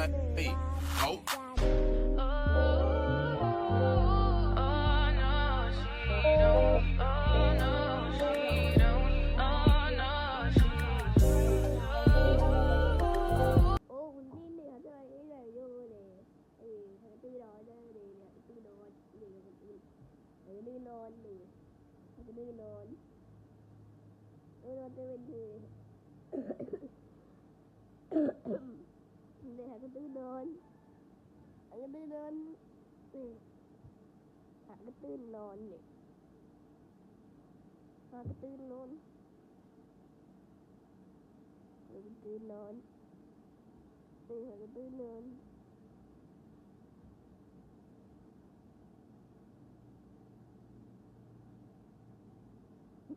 Hey, oh. ໂອ້ ຄຸນຈີນນີ້ເຂົາເຈົ້າເຮັດໄດ້ຢູ່ເດ້. ເອີ ຫາກະຕື້ນອນເດີ ນີ້ຫາກະຕື້ນອນ ນີ້ຫາກະຕື້ ຫາກະຕື້ນອນ ນີ້ຫາກະຕື້ນອນ ເອີ ນອນແຕ່ເວັນເດີ ນີ້ຫາກະຕື້ນອນ ຫາກະຕື້ນອນ ນີ້ຫາກະຕື້ນອນ ນີ້ຫາກະຕື້ນອນ. ເອີ ຕື່ນນອນ ເອີ ຫາກະຕື່ນນອນ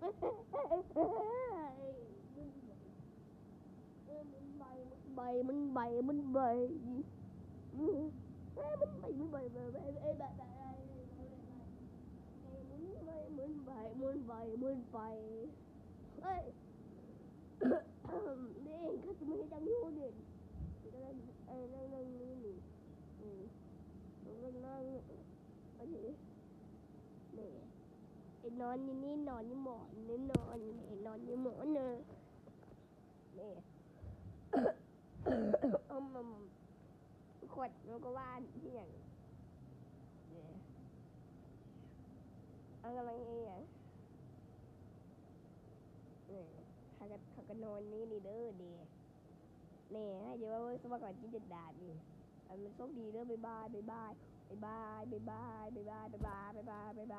ເອີ ມັນໃບ້ ມັນໃບ້ ມັນໃບ້ ເອີ ມັນໃບ້ ມັນໃບ້ ມັນໃບ້ ມັນໃບ້ ມັນໃບ້ ມັນໃບ້ ເອີ ເດ້ ເຂົາຈະມາເຮັດຫຍັງຢູ່ເດ້ ເອີ ນັ່ງ ນັ່ງນີ້ນີ້ ເອີ ນັ່ງ ນັ່ງ ອັນນີ້ ແມ່ ໄອ້ນອນຢູ່ນີ້ ນອນຢູ່ໝອນນີ້ ນອນ ນອນຢູ່ໝອນເດີ ແມ່ ອືມ ຂວດມັນກໍວ່າອີຫຍັງ ເອີ ເອົາກຳລັງເຮັດຫຍັງ ເອີ ເຮົາກໍ ເຮົາກໍນອນຢູ່ນີ້ເດີ ເດ ແມ່ ໃຫ້ເຈົ້າວ່າເບິ່ງສະບັກກ່ອນ ຈິດດາດນີ້ ອັນ ມັນໂຊກດີເດີ ບາຍບາຍ ບາຍບາຍ ບາຍບາຍ ບາຍບາຍ ບາຍບາຍ ບາຍບາຍ ບາຍບາຍ.